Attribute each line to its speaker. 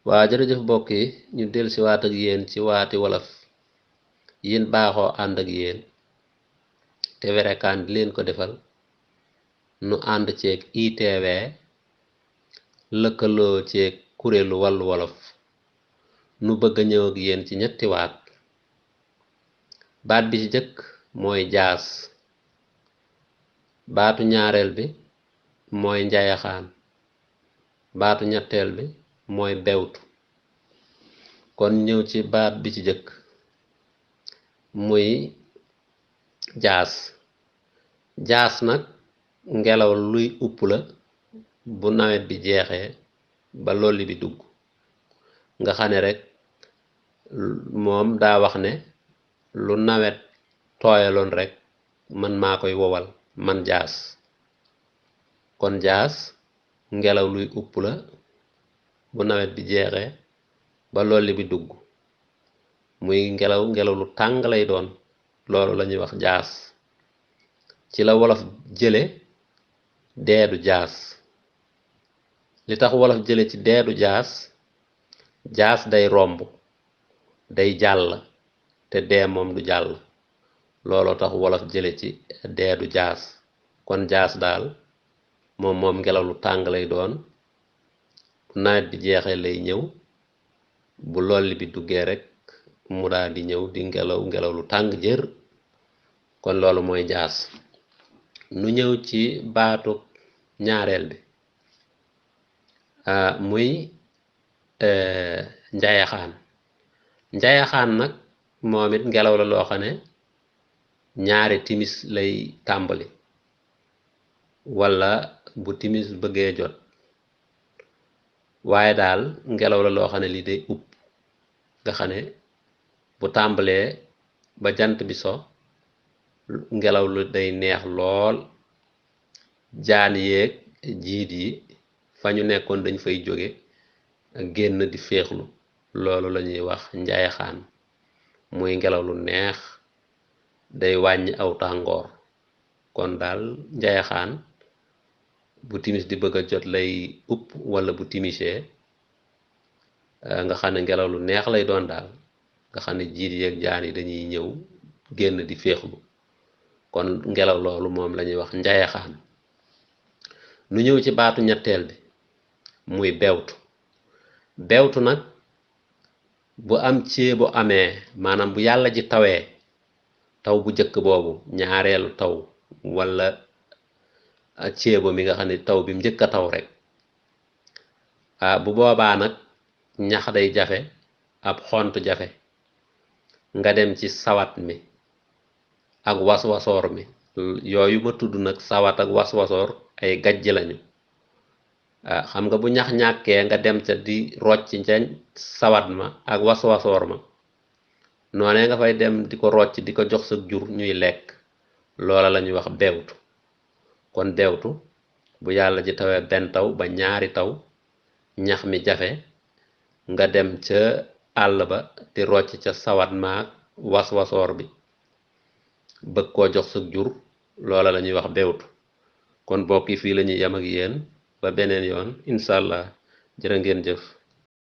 Speaker 1: waa jërëjëf mbokk yi ñu del si waat ak yéen ci waati wolof yin baaxoo ànd ak yéen te werekaan di leen ko defal nu ànd ceeg ITV lëkkaloo ceeg kuréelu wàllu wolof nu bëgg a ñëw ak yéen ci ñetti baat bi ci jëkk mooy jaas, baatu ñaareel bi mooy njayaxaan, baatu ñetteel bi mooy bewtu. kon ñëw ci baat bi ci jëkk muy jaas. jaas nag ngelaw luy upp la bu nawet bi jeexee ba lolli bi dugg, nga xam ne rek moom daa wax ne lu nawet tooyaloon rek man maa koy wowal man jaas. kon jaas ngelaw luy upp la bu nawet bi jeexee ba lolli bi dugg, muy ngelaw lu tàng lay doon, loolu lañuy wax jaas. ci la wolof jële deedu jaas. li tax wolof jële ci deedu jaas, jaas day romb, day jàll te dee moom du jàll, looloo tax wolof jële ci deedu jaas. kon jaas daal moom ngelaw lu tàng lay doon, bu nawet bi jeexee lay ñëw, bu lolli bi duggee rek mu daal di ñëw di ngelaw lu tàng jër. kon loolu mooy jaas. nu ñëw ci baatu ñaareel bi muy njayaxaan. njayaxaan nag moom it ngelaw la loo xam ne ñaari timis lay tàmbali walla bu timis bëggee jot, waaye daal ngelaw la loo xam ne lii day upp, nga xam ne bu tàmbalee ba jant bi so ngelaw lu day neex lool, jaan yeeg jiit yi fa ñu nekkoon dañ fay jóge génn di féexlu. loolu lañuy wax njayaxaan, muy ngelaw lu neex, day wàññi aw tàngoor. kon daal njayaxaan bu timis di bëgg a jot lay upp, walla bu timisee nga xam ne ngelaw lu neex lay doon daal, nga xam ne jiit yeeg jaan yi dañuy ñëw génn di féexlu. kon ngelaw loolu moom lañuy wax njayaxaan. nu ñëw ci baatu ñetteel bi muy bewtu. bewtu nag bu am ceebu amee, maanaam bu yàlla ji tawee, taw bu jëkk boobu, ñaareelu taw walla ceebo mi nga xam ne taw bi mu njëkk a taw rek, bu boobaa nag ñax day jafe, ab xont jafe, nga dem ci sawat mi ak waswasoor mi. yooyu ma tudd nag, sawat ak waswasoor ay gajj lañu. xam nga bu ñax ñàkkee nga dem ca di rocc ca sawat ma ak waswasoor ma, noonee nga fay dem di ko rocc di ko jox sa jur ñuy lekk, loola lañuy wax bewtu. kon bewtu bu yàlla ji tawee benn taw ba ñaari taw, ñax mi jafe, nga dem ca àll ba di rocc ca sawat maak waswasoor bi bëgg koo jox sa jur, loola lañuy wax bewtu. kon bokk yi fii lañuy yem ak yéen ba beneen yoon incha allah. jërë ngeen jëf.